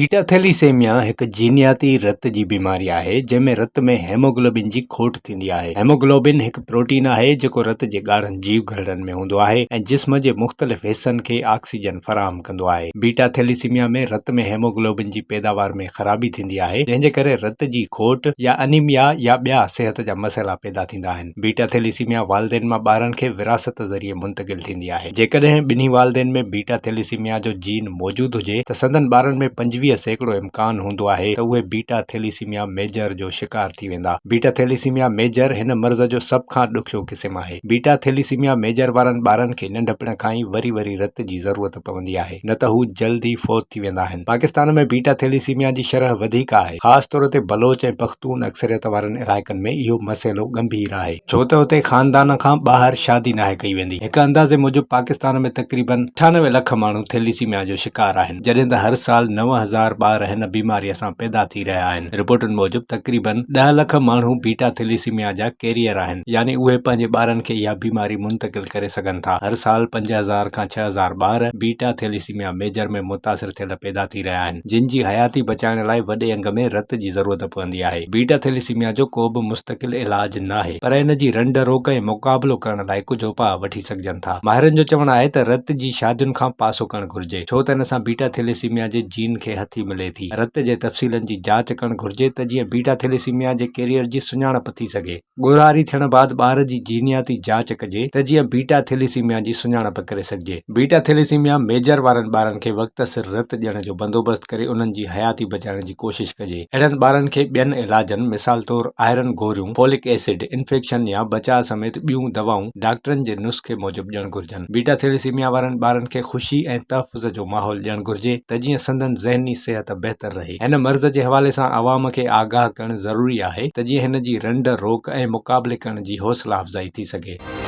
بيٽا thalassaemia هڪ جينياتي رت جي بيماري آهي جنهن ۾ رت ۾ هيموگلوبن جي کوٽ ٿيندي آهي. هيموگلوبن هڪ پروٽين آهي جيڪو رت جي ڳاڙهن جيوگهرڙن ۾ هوندو آهي ۽ جسم جي مختلف حصن کي آڪسيجن فراهم ڪندو آهي. بيٽا ٿيليسيميا ۾ رت ۾ هيموگلوبن جي پيداوار ۾ خرابي ٿيندي آهي جنهن جي ڪري رت جي کوٽ يا انيميا يا ٻيا صحت جا مسئلا پيدا ٿيندا آهن. بيٽا ٿيليسيميا والدين مان ٻارن کي وراثت ذريعي منتقل ٿيندي آهي. جيڪڏهن ٻنهي والدين ۾ بيٽا ٿيليسيميا جو جين موجود هجي ته سندن ٻارن ۾ 25% امڪان هوندو آهي ته اهي بيٽا ٿيليسيميا ميجر جو شڪار ٿي ويندا. بيٽا ٿيليسيميا ميجر هن مرض جو سڀ کان ڏکيو قسم آهي. بيٽا ٿيليسيميا ميجر وارن ٻارن کي ننڍپڻ کان ئي وري وري رت جي ضرورت پوندي آهي نه ته هو جلد ئي فوت ٿي ويندا آهن. پاڪستان ۾ بيٽا ٿيليسيميا جي شرح وڌيڪ آهي. خاص طور تي بلوچ ۽ پختون اڪثريت وارن علائقن ۾ اهو مسئلو ڳنڀير آهي. ڇو ته اتي خاندان کان ٻاهر شادي ناهي ڪئي ويندي. هڪ اندازي موجب پاڪستان ۾ تقريبن 98 لک ماڻهو ٿيليسيميا جو شڪار آهن، جڏهن ته هر سال 9000 ٻار هن بيماريء سان پيدا ٿي رهيا آهن. رپورٽن موجب تقريبن ڏهه لک ماڻهو بيٽا ٿيليسيميا جا ڪيريئر آهن، يعني اهي پنهنجي ٻارن کي اها بيماري منتقل ڪري سگهن ٿا. هر سال 5000 کان 6000 ٻار بيٽا ٿيليسيميا ميجر ۾ متاثر ٿيل پيدا ٿي رهيا آهن. جن جي حياتي بچائڻ لاء وڏي انگ ۾ رت جي ضرورت پوندي آهي. بيٽا ٿيليسيميا جو ڪو به مستقل علاج ناهي پر ان جي رنڊ روڪ ۽ مقابلو ڪرڻ لاء ڪجهه اپاء وٺي سگهجن ٿا. ماهرن جو چوڻ آهي ته رت جي شادين کان پاسو ڪرڻ گهرجي ڇو ته ان سان بيٽا ٿيليسيميا جي جين کي هٿي ملي ٿي. رت جي تفصيلن جي جاچ ڪرڻ گهرجي ته جيئن بيٽا ٿيليسيميا جي ڪيريئر جي سڃاڻپ ٿي سگهي. ڳورهاري ٿيڻ بعد ٻار جي جينياتي جاچ ڪجي ته جيئن بيٽا ٿيليسيميا جي سڃاڻپ ڪري سگهجي. بيٽا ٿيليسيميا ميجر وارن ٻارن کي وقت سر رت ڏيڻ جو بندوبست ڪري انهن جي حياتي بچائڻ جي ڪوشش ڪجي. اهڙن ٻارن کي ٻين علاجن مثال طور آئرن گوريون، فولڪ ايسڊ، انفيڪشن يا بچاء سميت ٻيون دوائون ڊاڪٽرن جي نسخي موجب ڏيڻ گهرجن. بيٽا ٿيليسيميا وارن ٻارن کي خوشي ۽ تحفظ جو ماحول ڏيڻ گهرجي ته جيئن سندن ذهني صحت بهتر رهي. هن مرض جي حوالي سان عوام کي آگاهه ڪرڻ ضروري آهي ته جيئن هن جي رنڊ روڪ ۽ مقابلي ڪرڻ جي حوصلا افزائي ٿي سگهي.